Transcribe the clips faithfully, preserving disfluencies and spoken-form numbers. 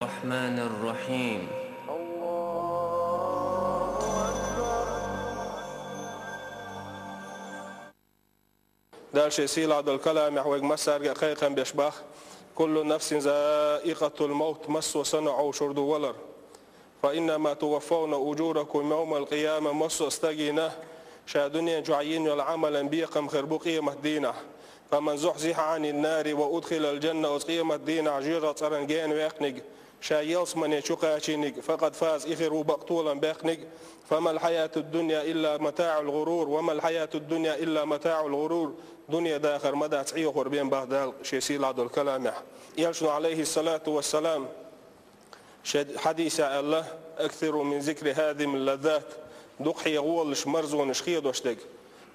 الرحمن الرحيم. Дальше сийлахь долу каламехь вайга массаьрга а кхайкхам беш бах: «كل نفس ذائقة الموت», массо а санна Ӏовшур ду валар. «فإنما توفون أجوركم يوم القيامة», массо а стагийна ша дуьнен чохь йина йолу Ӏамалан бекхам хир бу къемат дийнахь. «فمن زحزح عن النار وأدخل الجنة», оцу къемат дийнахь жоьжахати цӀарна гена ваьккхиниг, ша ялсамане чу кхачийниг, «فقد فاز», и хир ву бакъ толам баьккхиниг. «فما الحياة الدنيا إلا متاع الغرور، وما الحياة الدنيا إلا متاع الغرور». Дуьне дахар ма дац Ӏехор бен бах Дала шен сийлахь долу каламехь. Элчано, алейхиссалату вассалам, шен хьадисехь аьлла: «أكثروا من ذكر هاذم اللذات». Дукха хьехаволаш марзонаш хедош дерг.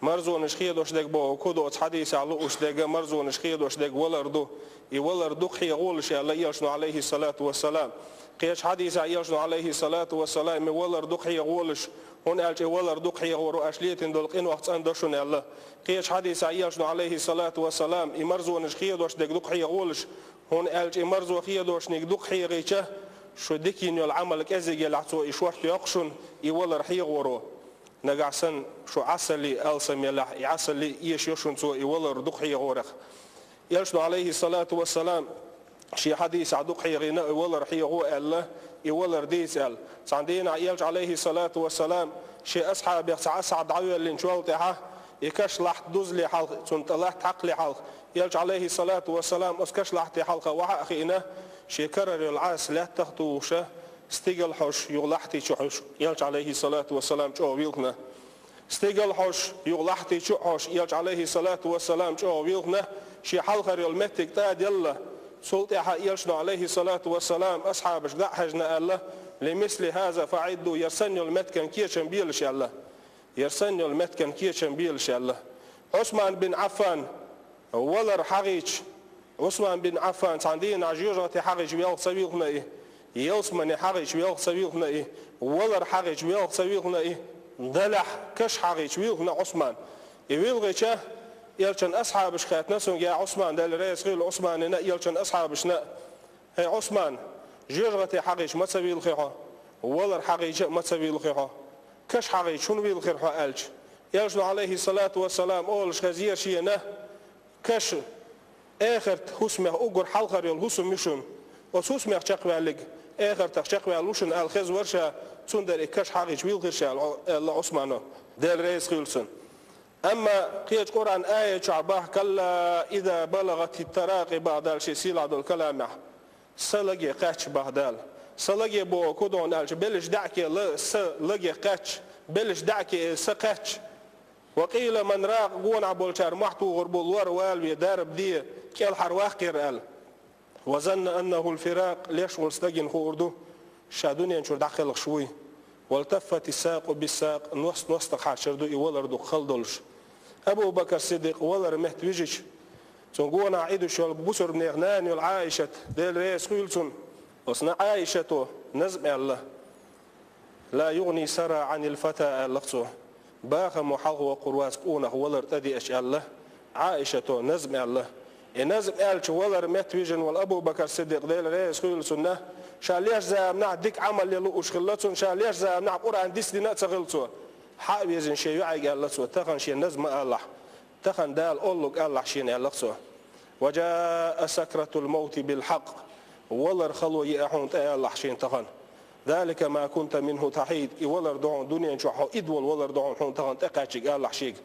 Марзонаш хедош дерг боху кху доцу хьадисехь лууш дерг, марзонаш хедош дерг валар ду. И валар дукха хьехаволаш аьлла Элчано, алейхиссалату вассалам. Кхечу хьадисехь Элчано, алейхиссалату вассалам, и валар дукха хьехаволаш, хӀунда аьлча и валар дукха хьехавор ву, аша летийна долу къинойх цӀандо шуна аьлла. Кхечу хьадисехь Элчано, алейхиссалату вассалам, и марзонаш хедош дерг дукха хьехаволаш, хӀунда аьлча и марзо хедошниг дукха хьехийча, шу дика йина йолу Ӏамал кӀезиг елахь, цо и шорта йоккху шуна, и валар хьехоро. Нагахь санна шу Ӏасалли алсам елахь, и Ӏасалли эшайо шуна цо и валар дукха хьехорах. Элчано, алейхиссалату вассалам, шен хьадисехь дукха хьехийна и валар хьехо аьлла, и валар дийца аьлла. Цхьана дийнахь Элча, алейхиссалату вассалам, шен асхьабех цхьа асхьаб дӀавоьллинчул тӀаьхьа, и каш лахьта дузале хьалха, цунна тӀе латта хьакхале хьалха, Элча, алейхиссалату вассалам, оцу каш лахьте хьалха вахьа а хиъна, шен карара йолу Ӏаса лаьттах а тухуша, стигала хьожуш, юха лахьти чу хьожуш, Элча, алейхиссалату вассалам, чӀогӀа вилхина. Стигала хьожуш, юха лахьти чу а хьожуш, Элча, алейхиссалату вассалам, чӀогӀа вилхина, шен хьалхара йолу меттиг тӀаделла. Цул тӀаьхьа Элчано, алейхиссалату вассалам, асхьабашка дӀа а хьаьжна аьлла: «لمثل هذا فأعدوا», яра санна йолу меттиган кечам белаш аьлла. Яра санна йолу меттиган кечам белаш аьлла. Ӏусман бин Ӏаффан, валар хьахийча, Ӏусман бин Ӏаффан цхьана дийнахь жоьжахати хьахийча велха ца вилхина и, ялсамане хьахийча велха ца вилхина и, валар хьахийча велха ца вилхина и, делахь каш хьахийча вилхина Ӏусман. И вилхича, Элчан асхьабаш хаьттина цуьнга: «Я Ӏусман, Дела реза хуьлда Ӏусманина а, Элчан асхьабашна а: „ХӀей, Ӏусман, жоьжахати хьахийча ма ца вилхи хьо, валар хьахийча а ма ца вилхи хьо, каш хьахийча хӀунда вилхира хьо?“ – аьлча». Элчано, алейхиссалату вассалам, олуш хезира шена: «Каш, эхарт хӀусамех уггар хьалхара йолу хӀусам ю шуна. Оцу хӀусамех чекхваьллиг эхартах чекхваьлла ву шуна», – аьлла хеза вара ша, цундела и каш хьахийча вилхира ша, аьлла Ӏусмано, Дела реза хуьлда цунна. Амма кхечу Къуръан аят чохь бах: «كلا إذا بلغت التراقي», бах Дала шен сийлахь долу каламехь. Са лаге кхаьчча, бах Дала. Са лаге боху кху догӀна аьлча, белаш даьӀахке ла-, са лаге кхаьчча, белаш даьӀахке са кхаьчча. «وقيل من راق», гонахь болчара мохь тухур бу, лор валаве, дарба де, кӀелхьарваккхийра аьлла. «وظن أنه الفراق», леш волу стагана хуур ду, ша дуьнен чуьра дӀакхелхаш вуй. «والتفت الساق بالساق», ност ностагӀа хьарчар ду и валар дукха хала долуш. Абу Бакр Сиддикъ валар метта вижича, цунна гонахь Ӏидуш йолу бусурбанех нана йолу Ӏаишат, Дела реза хуьлда цунна, оцу Ӏаишато назма аьлла. «لا يغني الثرى عن الفتى», аьлла цо. «Бахамо хьалхавоккхур вац къонах валар тӀедеача», аьлла Ӏаишато, назма аьлла. И назма аьлча, валар метта вижина волу Абу Бакр Сиддикъ, Дела реза хуьлда цунна, ша леш заманахь дика Ӏамал ян лууш хилла цунна, ша леш заманахь Къуръан дицдина а ца хилла цо. Хьа а везина шен йоӀайга аьлла цо: «Тахана шен назма ма алахь, тахана Дала оллуг алахь шена», аьлла цо. «وجاءت سكرة الموت بالحق», валар хало еа хьуна тӀе алахь шена тахана. «ذلك ما كنت منه تحيد», и валар ду хьуна дуьнен чохь, хьо идда волу валар ду хьуна, хьуна тахана тӀекхаьчниг алахь шега.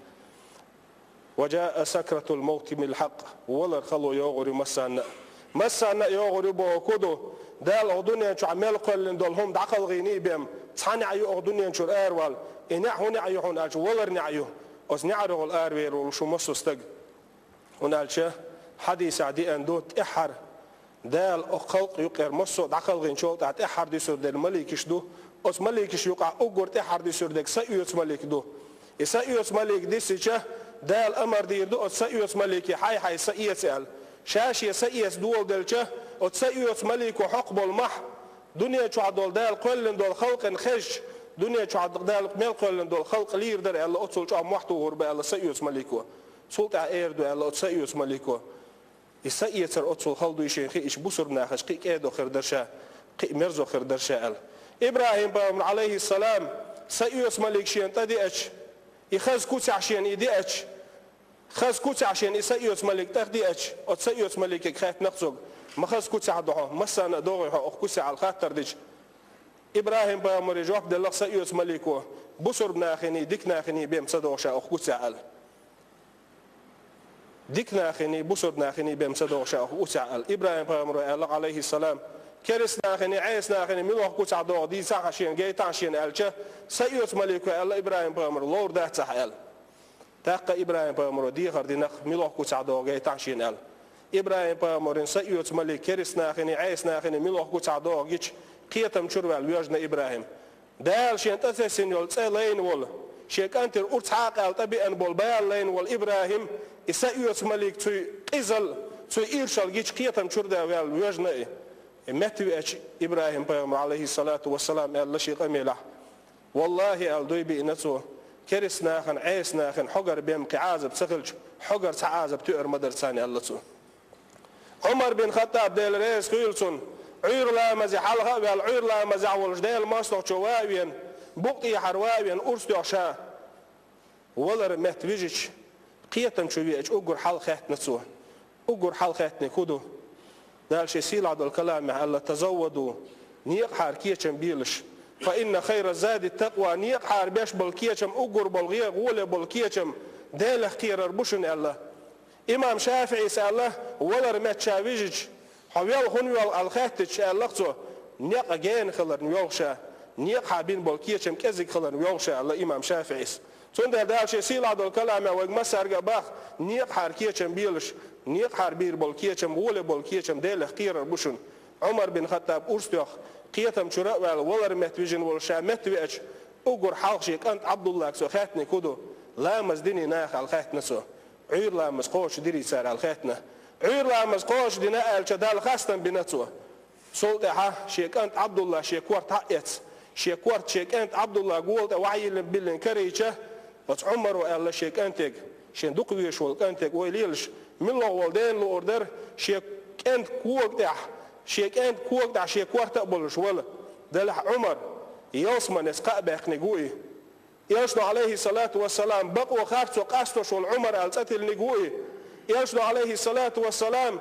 «وجاءت سكرة الموت بالحق», валар хало йогӀур ю массарна а. Массарна а йогӀур ю боху кху ду, Дала оха дуьнен чохь мел кхоьллина долу хӀума дӀакхалхийний бен, цхьа неӀ ю оха дуьнен чуьра аравала. И неӀ хӀун неӀ ю хьуна аьлча, валар неӀ ю. Оцу неӀарехула аравер волуш ву массо а стаг. ХӀунда аьлча хьадисехь деана ду, тӀаьххьара Дала оха халкъ юкъера массо а дӀакхалхийначул тӀаьхьа тӀаьххьара дуьсур дерг маликаш ду. Оцу маликаш юкъахь уггар тӀаьххьара дуьсур дерг са оьцу малик ду. И са оьцу малик дисича, Дала амар дийр ду оцу са оьцу малике: «Хьай-хьай, са эца», – аьлла. Ша шен са эца доладелча, оцу са оьцу малико хьокху болу мохь, дуьне чохь долу Дала кхоьллина долу халкъана хезча, дуьне чохь Дала мел кхоьллина долу халкъ лийр дара аьлла, оццул чӀогӀа мохь тухур бу аьлла са оьцу малико. Цул тӀаьхьа эр ду аьлла оцу са оьцу малико. И са эцар оццул хала дуй шен хиъча, бусурба нахаца кхин а кӀеда хир дара ша. кхин а мерзо хир дара ша аьлла. ИбрахӀим-пайхамар, Ӏалайхиссалам, са оьцу малик шена тӀедеача, и хаза куцехь шена и деача, хаза куцехь шена и са оьцу малик тӀедеача, оцу са оьцу маликага хаьттина-кх цо: «Ма хаза куцехь ду хьо, массарна а догӀий хьо оха куцехь?» аьлла хаттар дича, ИбрахӀим-пайхамаре жоп делла-кх са оьцу малико: «Бусурба наханий, дика наханий бен ца догӀу ша оха куцехь», аьлла. «Дика наханий, бусурба наханий бен ца догӀу ша оха куцехь», аьлла. ИбрахӀим-пайхамаро аьлла, Ӏалайхиссалам: «Кераста наханий, Ӏеса наханий муьлха куцехь догӀу дийцахьа шена, гайтахьа шена», аьлча, са оьцу малико аьлла ИбрахӀим-пайхамаро: «Ловр дац ахь», аьлла. ТӀаккха ИбрахӀим-пайхамаро дехар дина-кх, муьлха куцехь догӀу гайтахьа шена аьлла. ИбрахӀим-пайхамаран са оьцу малик кераста наханий, Ӏеса наханий муьлха куцехь догӀу гича, кхетам чуьра ваьлла воьжна ИбрахӀим. Дала шена тӀетесна йолу цӀе лайна волу, шен кӀантера урс хьакъаьлла тӀебеана болу бала лайна волу ИбрахӀим, и са оьцу малик цуьнан къизалла, цуьнан иршалла гича, кхетам чуьра ваьлла воьжна и. И метта веача, ИбрахӀим-пайхамар, Ӏалайхиссалату вассалам, аьлла шен къамелехь: «Валлахи, — аьлла, дуй биъна цо, — кераста нахана, Ӏеса нахана хьогара бен кхин Ӏазап ца хилча, хьогара цхьа Ӏазап тоьар ма дара царна», — аьлла цо. Ӏумар бин Хаттаб, Дела реза хуьйла цунна, Ӏуьйра ламазе хьалха а ваьлла, Ӏуьйра ламазехь волуш Делан мостагӀчо ван а веана, букъа тӀехьара ван а веана, урс тоьхна ша валар метта вижича, кхетам чу веача, уггар хьалха хаьттина цо. Уггар хьалха хаьттинарг хӀун ду? Дала шен сийлахь долу каламехь аьлла: «Тазавваду, некъахьара кечам белаш. Фа инна хайра зади такъва, некъахьара беш болу кечам, уггар болу гӀе-, гӀоле болу кечам Делах кхерар бу шуна», аьлла. Имам ШафиӀис аьлла, валар метта ша вижича, хьо велха хӀунда воьлху аьлла хаьттича, аьлла-кх цо, некъа гена хиларна воьлху ша, некъахьа бина болу кечам кӀезиг хиларна воьлху ша, аьлла имам ШафиӀис. Цундела Дала шен сийлахь долу каламехь вайга массаьрга а боху: «Некъахьара кечам белаш, некъахьара бийр болу кечам, гӀоле болу кечам Делах кхерар бу шуна». Ӏумар бин Хаттаб урс тоьхна, кхетам чуьра а ваьлла, валар метта вижина волуш ша метта веача, уггар хьалха шен кӀант Ӏабдуллага цо хаьттинарг хӀун ду? «Ламаз диний наха?» аьлла хаьттина цо. «Ӏуьйра ламаз кхочушдирий цара?» аьлла хаьттина. «Ӏуьйра ламаз кхочушдина», аьлча, Далла хастам бина цо. Цул тӀаьхьа шен кӀант Ӏабдулла шен корта хьаэцна, шен корта шен кӀант Ӏабдулла гола тӀе ваьхьийла биллина карийча, оцу Ӏумаро аьлла шен кӀантега, шен дукха везаш волу кӀантега ойла елаш, муьлхха волу дена луур дара, шен кӀант кога тӀехь, шен кӀант кога тӀехь шен корта а болуш вала. Делахь Ӏумар ялсаманеца кхаъ баьккхинарг ву и. Элчано, Ӏалайхиссалату вассалам, бакъо харцо къастош волу Ӏумар аьлла цӀе тиллинарг ву и. Элчано, Ӏалайхиссалату вассалам,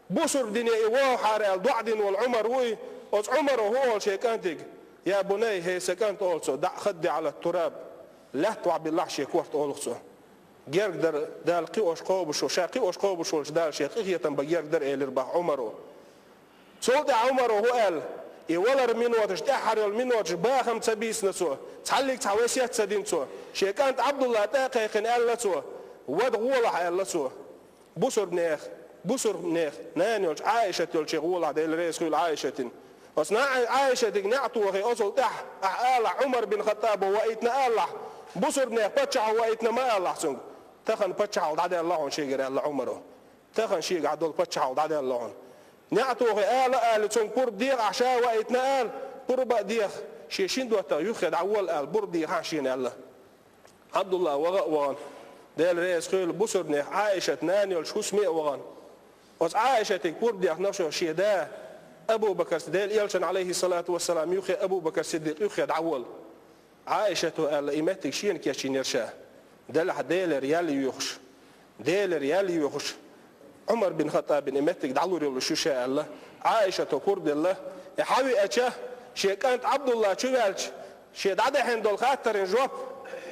бусурба дине и вохьара аьлла доӀа дина волу Ӏумар ву и. Оцу Ӏумаро хӀун олу шен кӀантега? «Я бунай, хӀей сан кӀант, — олу цо, — даӀ хадди Ӏала тураб, лаьтта вахьабиллахь шен корта», олу цо. Герга дара Дала кхиош кхобуш, ша кхиош кхобуш волчу Дала шех къинхетам бан герга дара, элира боху Ӏумаро. Цул тӀаьхьа Ӏумаро хӀун аьлла? И валар миноташ, тӀаьххьара йолу миноташ бахам ца бийцина цо, цхьаллиг цхьа весет ца дина цо. Шен кӀант Ӏабдулла тӀе а кхайкхина аьлла цо: «Вада гӀолахь», аьлла цо. Бусурбанех, бусурбанех нана йолчу Ӏаишат йолчу гӀолахь, Дела реза хуьйла Ӏаишатина. Оцу на-, Ӏаишатига неӀ тохий, оцул тӀаьхьа ахьа алахь, Ӏумар бин Хаттабо ваийтина алахь, бусурбанех паччахьо ваийтина ма алахь цуьнга. Тахана паччахьалла дӀадаьлла хьуна шегара, аьлла Ӏумаро. Тахана шегахь долу паччахьалла дӀадаьлла хьуна. НеӀ тохий ала а алий, цуьнга пурба дехахь, ша а ваийтина ала, пурба а деха, шен шина доттагӀа юххе дӀавола ала, пурба дехахь шена аьлла. Ӏабдулла ваха а вахана, Дела реза хуьйла, бусурбанех Ӏаишат нана йолчу хӀусаме а вахана. Оцу Ӏаишатига пурба дехна шо шен да Абу Бакар, Делан элчан, Ӏалайхиссалату вассалам, юххе Абу Бакар Сиддикъ юххе дӀавола. Ӏаишато аьлла, и меттиг шена кечйинера ша. Делахь Делера ял йоьхуш, Делера ял йоьхуш, Ӏумар бин Хаттабина и меттиг дӀалур йолуш ю ша аьлла, Ӏаишато пурба делла, и хьавеача, шен кӀант Ӏабдулла чу ваьлча, шен дӀадаьхьна долу хаттаран жоп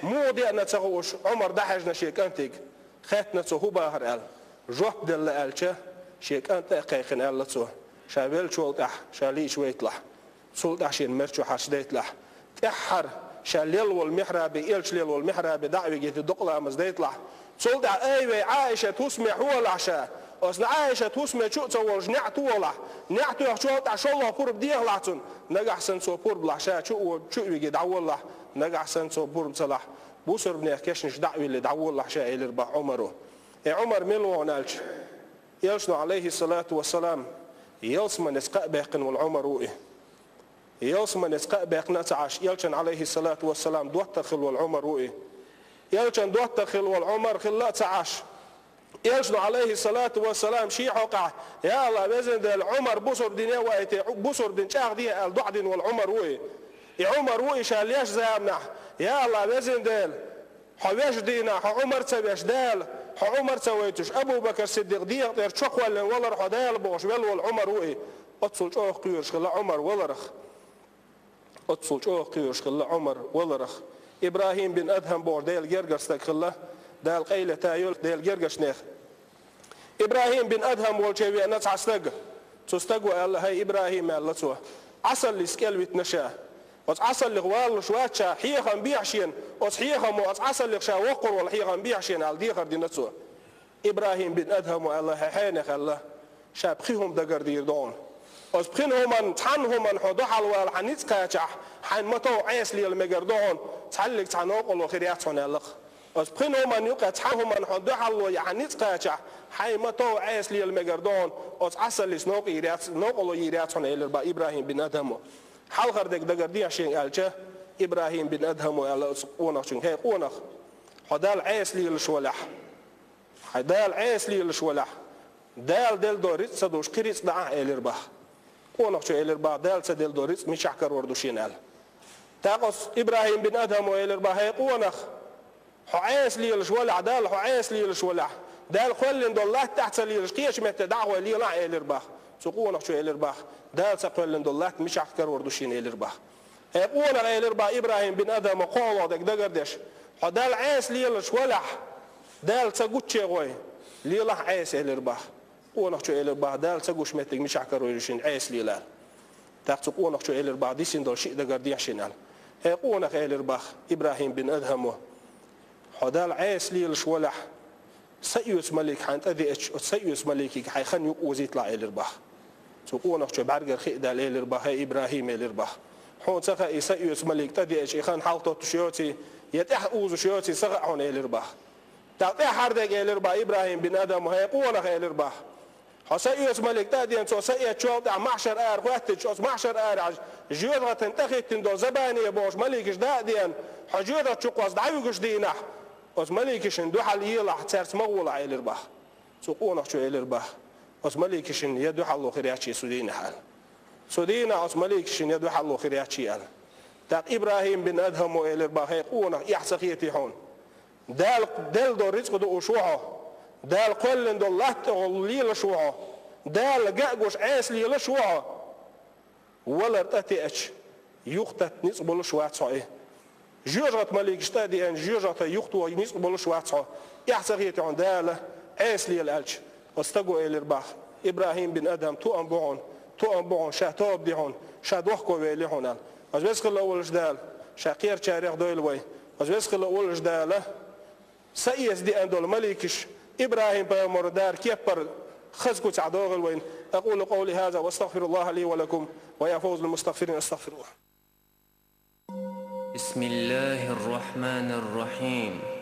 муха деана ца хууш, Ӏумар дӀахьаьжна шен кӀантига, хаьттина цо хӀун бахара аьлла. Жоп делла аьлча, шен кӀант тӀе а кхайкхина аьлла цо, ша веллачул тӀаьхьа, ша лийча вайталахь. Цул тӀаьхьа шена мерчо хьарчадайталахь. ТӀаьххьара ша лелла волу михьрабе, элча лелла волу михьрабе дӀа а вигийта докъа ламаз дайталахь. Цул тӀаьхьа ай вай Ӏаишат хӀусаме хьолахь ша. Оцу Ӏаишат хӀусаме чу а ца волуш неӀ тохалахь. НеӀ тоьхначул тӀаьхьа шолгӀа пурба дехалахь цунна. Нагахь санна цо пурба лахь ша чу а, чу а виге дӀаволалахь. Нагахь санна цо пурба ца лахь, бусурбанех кешнаш дӀа а виллий дӀаволалахь ша, элира боху Ӏумаро. И Ӏумар мила вахана аьлча, элчано, Ӏалайхиссалату вассалам, ялсаманеца кхаъ баьккхина волу Ӏумар ву и. Ялсаманеца кхаъ баьккхина а ца Ӏаш, элчан, Ӏалайхиссалату вассалам, доттагӀа хилла волу Ӏумар ву и. Элчан доттагӀа хилла волу Ӏумар хилла а ца Ӏаш, Элчано, Ӏалайхи салату ва салам, ший хьокъехь: «Я АллахӀ, везан Дела, Ӏумар бусурба дине а ваийта, бусурба дин чӀагӀде», аьлла, доӀа дина волу Ӏумар ву и. И Ӏумар ву и ша леш заманахь: «Я АллахӀ, везан Дела, хьо веш дийнахь, хьо Ӏумар ца веш Дала, хьо Ӏумар ца вайтуш, Абу-Бакр Сиддикъ дегӀан тӀера чо кхоьллина валара хьо Дала», бохуш велла волу Ӏумар ву и. Оццул чӀогӀа кхоьруш хилла Ӏумар валарх. Оццул чӀогӀа кхоьруш хилла Ӏумар валарх. ИбрахӀим бин Адхьам бохуш Делан гергара стаг хилла, Дала къайлета йойла Делан гергарчу нехан. ИбрахӀим бин Адхьам волчу веана цхьа стаг. Цу стага аьлла: «ХӀай, ИбрахӀим, — аьлла цо, — Ӏасаллис кӀел витина ша. Оцу Ӏасаллих валлуш вац ша, хьехам бехьа шена, оцу хьехамо, оцу Ӏасаллих ша воккхур волу хьехам бехьа шена», аьлла, дехар дина цо. ИбрахӀим бин Адхьамо аьлла: «ХӀай, хьенех, — аьлла, — ша пхи хӀума дагардийр ду хьуна. Оцу пхи хӀуманна цхьана хӀуманна хьо дуьхьал вала хьан ницкъ кхачахь, хьайн ма-тов Ӏеса лела мегар ду хьуна, цхьаллиг цхьа новкъарло хир яц хьуна», аьлла. «Оцу пхи хӀуманна юкъа цхьана хӀуманна хьо дуьхьал ло я хьан ницкъ кхачахь, хьайн ма-тов Ӏеса лела мегар ду хьуна, оцу Ӏасаллис новкъа йийр яц, новкъарло йийр яц хьуна», элира бах ИбрахӀим бин Адхьамо. «Хьалхара дерг дагардехьа шена», аьлча, ИбрахӀим бин Адхьамо аьлла оцу къонахчуьнга: «ХӀей, къонах, хьо Далла Ӏеса лелаш валахь, хьайн Дала Ӏеса лелаш валахь, Дала делла долу рицкъ ца душ, кхин рицкъ даӀахь», элира бах. Къонахчо элира бах: «Дала ца делла долу рицкъ мичахь карор ду шена?» аьлла. ТӀаккха оцу ИбрахӀим бин Адхьамо элира бах: «ХӀей, къонах, хьо Ӏеса лелаш валахь, Далла хьо Ӏеса лелаш валахь, Дала кхоьллина долу латта тӀехь ца лелаш, кхечу метте дӀа а гӀой лелахь», элира бах. Цу къонахчо элира бах: «Дала ца кхоьллина долу латта мичахь карор ду шена?» элира бах. «ХӀей, къонах, — элира бах ИбрахӀим бин Адхьамо, кхоалгӀа дерг дагардеш, — хьо Далла Ӏеса лелаш валахь, Дала ца гучче гӀой, лелахь Ӏеса», элира бах. Къонахчо элира бах: «Дала ца гуш меттиг мичахь карор ю шена, Ӏеса лела», аьлла. ТӀаккха цу къонахчо элира бах: «Дисина долу шиъ дагардехьа шена», аьлла. «ХӀей, къонах, — элира бах ИбрахӀим бин Адхьамо, — хьо Далла Ӏеса лелаш валахь, са оьцу малик хьайна тӀедеача, оцу са оьцу маликига хьайн хан юкъа озийталахь», элира бах. Цу къонахчо бӀаьргара хи а даьлла элира бах: «ХӀей, ИбрахӀим, — элира бах, — хьуна ца хаьа, и са оьцу малик тӀедеача, и хан хьалхатоттуш йоций, я тӀаьхьа узуш йоций ца хаьа хьуна», элира бах. ТӀаккха тӀаьххьара дерг элира бах ИбрахӀим бин Адхьамо: «ХӀей, къонах, — элира бах, — хьо са оьцу малик тӀа а деана, цо са эцначул тӀаьхьа маьхьшар ара хӀоьттича, оцу маьхьшар арахь жоьжахатина тӀехӀиттина долу Забания бохуш маликаш дӀа а деана, хьо жоьжахати чу кхозза дӀавуьгуш дийнахь, оцу маликашна дуьхьал елахь, цаьрца ма гӀолахь», элира бах. Цу къонахчо элира бах: «Оцу маликашна я дуьхьал ло хир яц шен цу дийнахь», аьлла. «Цу дийнахь оцу маликашна я дуьхьал ло хир яц шен», аьлла. ТӀаккха ИбрахӀим бин Адхьамо элира бах: «ХӀей, къонах, эхь ца хетий хьуна? Дала делла долу рицкъ дууш ву хьо, Дала кхоьллина долу латта тӀехула лелаш ву хьо, Дала ган а гуш Ӏеса лелаш ву хьо. Валар тӀе а теача, юхататта ницкъ болуш вац хьо и. Жоьжахати маликаш тӀе а деана, жоьжахати юхатоха ницкъ болуш вац хьо. Эхь ца хетий хьуна, Дала Ӏеса лела», аьлча, оцу стага элира бах: «ИбрахӀим бин Адхьам, тоам бу хьуна, тоам бу хьуна, ша тоба де хьуна, ша дохко вели хьуна», аьлла. Оцу Веза хилла волуш Дала ша кхерачарех дойла вай. Оцу Веза хилла волуш Дала са эца деана долу маликаш ИбрахӀим-пайхамарна дара кеппара хаза куьцехь догӀийла вайна. أقول قولي هذا وأستغفر الله لي ولكم، ويا فوز المستغفرين، أستغفر الله. بسم الله الرحمن الرحيم.